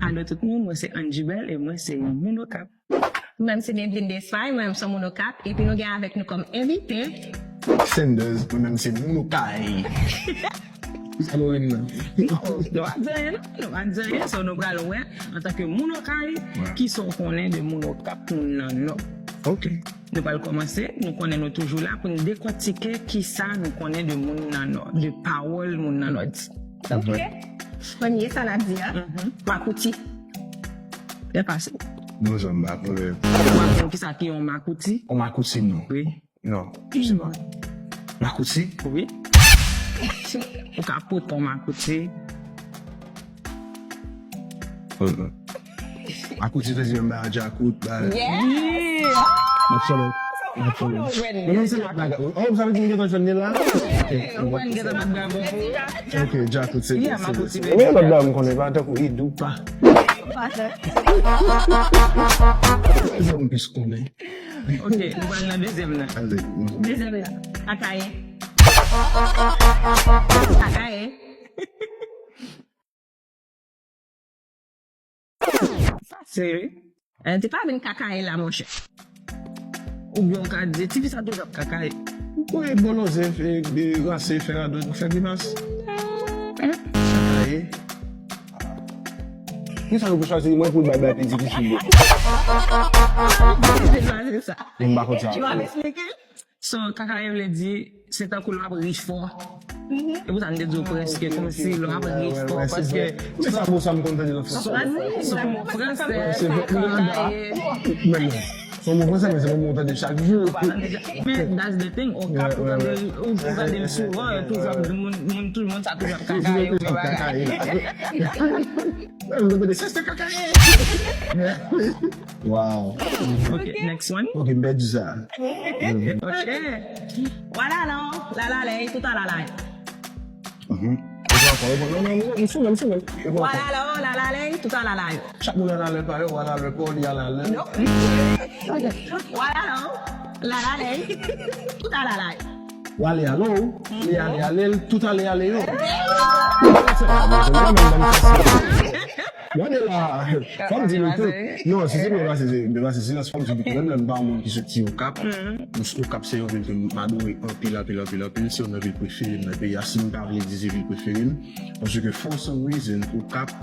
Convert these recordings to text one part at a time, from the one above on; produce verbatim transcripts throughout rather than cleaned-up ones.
Alo tout moun, mwen se Angie Bell e mwen se yon moun Okap. Mwen se Nevlin Desfay, mwen se yon moun Okap, epi nou gen avèk nou kòm envite. Sanders, mwen menm se moun Okay. Sa nou renmen. Nou pa di anyen, non, nou pa di anyen, so nou pral wè antanke moun Okay, kisa w konnen de moun Okap, moun nan Nò. Ok. Nou pral kòmanse, nou konnen nou toujou la pou n dekòtike kisa nou konnen de moun nan Nò, de pawòl moun nan Nò di. Ok. Premye sa n ap di a, makouti. Byen pase. Non, janm pa pwoblèm. Ou pa konn kisa ki yon makouti? On makouti, non. Wi. Non. Je sais pas. Makouti? Wi. Ou ka pote yon makouti. Makouti vle di menm ba djakout, ba. Yeah. Mwen fòlò. Mwen fòlò. Mwen menm se lòt bagay. Oh, sa vle di m gentan jwenn li la? Ok. Ou pa gen sa bat bravo pou. Ok, djakout se. Yeah, makouti, Men lòt bagay m konnen pa tankou idou pa. Se sa m plis konnen. Ok, nou pral nan dezyèm nan. Ale. Dezyèm la. Kakaye. Kakaye. Sa se. Eh, te pa vin kakaye la, monchè. Oubyen w ka di, tifi sa toujou ap kakaye. Ou e boloze, e, e, ranse, fè radòt, fè grimas. Kakaye. Kisa nou pou chwazi mwen pou bay bay pi difisil yo? Se sa. M pa konn sa. Tu vas m'expliquer? So, kakaye vle di, se tankou l ap ri fò. E pou sa m te di w prèske, kòmsi l ap ri fò, paske Se sa mo sa m konn tande nan so, fransè. so mo fransè, Se vre, kakaye. Men non. Se mo fransè, men se mo m tande chak jou. Men that's the thing, Okap, ou tande, ou tande l souvan, yo toujou ap di moun, moun, tout moun sa toujou ap kakaye, ou bagay. Kakaye. Mwen tande, se, se kakaye. Wow. Ok, next one. Ok, m pèdi sa. Ok. Wala non, lala lèy, tout a lala. Mhm. Epi ankò, epi ankò, non, non, non, m sou menm, m sou menm. Epi ankò. Wala non, lala lèy, tout a lala yo. Chak moun a lalè pa yo, wala lè pa w, li a lalè. Non. Wala non, lala lèy, tout a lala yo. W ale ale w, li ale ale l, tout ale ale yo. Gade la, fò m di nou tout. Non, si se byen pase, se byen pase silans, fò m di nou tout. Menm lè m pa yon moun ki soti Okap, Okap se yon vil ke m adore anpil, anpil, anpil, anpil. Se yon nan vil prefere m nan peyi a. Si m ta vle di se vil prefere m, paske for some reason, Okap,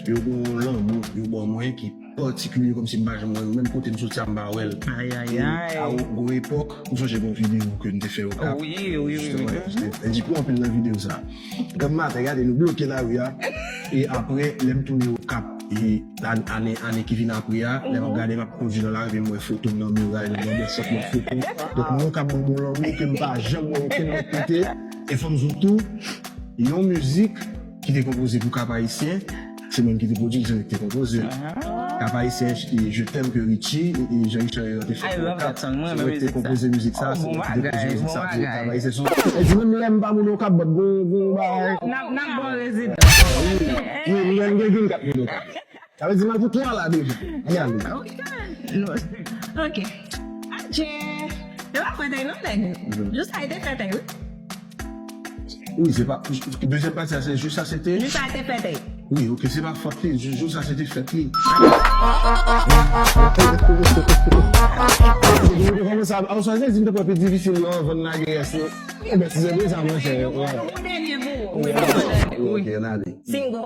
yo gen yon lanmou, yo ban mwen ki patikilye, kòmsi m pa janm wè l. Menm kote m soti a, m pa wè l. Ay, ay, ay. A yon epòk, m sonje gen yon videyo ke m te fè Okap. Wi, wi, wi, wi. Jisteman, e di pou anpil nan videyo sa. Granm maten, gade, nou bloke lari a. E apre, lè m tounen Okap, e ane, ane ki vin apre a, lè m ap gade, m ap kondui nan lari, m wè foto m nan miray, m nan desant, m wè foto. Donk, mwen Okap ban m yon lanmou ke m pa janm wè okenn lòt kote. E fò m di w tou, yon mizik ki te konpoze pou Cap Haïtien, se mwen ki te pwodui, se mwen ki te konpoze. Cap Haïtien, e Je t'aime ke Richie, e, e Jean Richard Herrera te fè pou Okap. Se mwen ki te konpoze mizik sa, se mwen ki te konpoze mizik sa pou Cap Haïtien. So, e di menm lè m pa moun Okap, but gon, gon bagay. N ap, n ap bon rezidans. Wi, wi, gen, gen, gen kat moun Okap. Sa vle di m al pou twa la deja. Ann ale. Ok. Adje. Yo pa fè tèy non, nèg. Jous sa e te fè tèy, wi. Wi, se pa. Dezyèm pati a, se jous sa se te. Jous sa e te fè tèy. Wi, ok, se pa fòt li. Jous, jous sa se te fèt li. Kòman sa, an swa se di m te pran pi difisil yo anvan n lage rès yo. Ebyen, si se vre sa, mwen fè. Wi, ok, ann ale. Singo.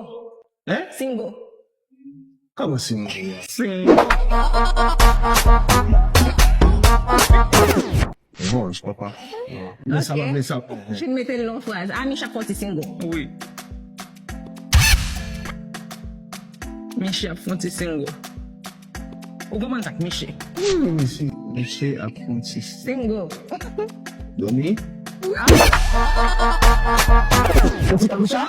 Hein? Singo. Kòman singo? Singo. Non, je crois pas. Men sa, men sa. Fin mete l nan fraz. A, Miche ap fè yon ti singo. Wi. Miche ap fè yon ti singo. Ou konprann sa k Miche? Wi, Miche, Miche ap fè yon ti singo. Singo. Dòmi? Yon ti kamcha?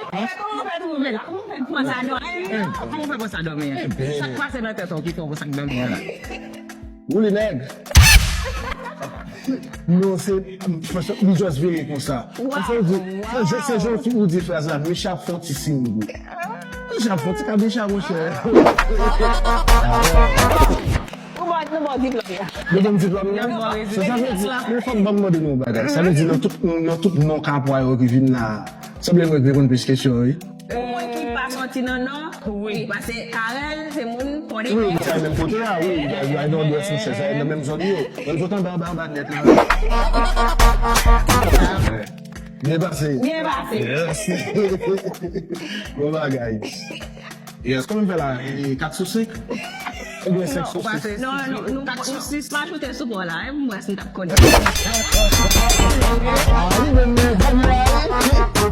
Kòman w fè twouve la? Kòman w fè pran sa dòmi? Kòman w fè pran sa dòmi? Sa k pase nan tèt ou ki fè w pran sa k dòmi an la? Woule nèg. Non, se, franchman, li just vire konsa. Sa vle di, se, se jan ou di fraz la, Miche ap fè yon ti singo. Miche ap fè yon ti kabicha, monchè. Nou ba, nou ba diplòm la. Nou ban m diplòm nan? Se sa vle di, men fòk ban m mande nou yon bagay. Sa vle di, nan tout, nan tout non kapwa yo ki vin la, sanble mwen ki reponn plis kesyon, wi. Ti nan nò, wi, paske Carel se moun Pòdepè. Wi, sa menm kote a, wi, ay nan dwèt sou chèz, sa nan menm zòn yo. Menm zòt anba, anba, anba nèt la. Byen pase. Byen pase. Yes. Bon bagay. Yes, kòman m fè la? E, kat sou senk? Oubyen senk sou sis? Non, non, nou, nou sis pa choute sou bò la, e m wè si n t ap konnen. Ah, li menm, li menm, li menm.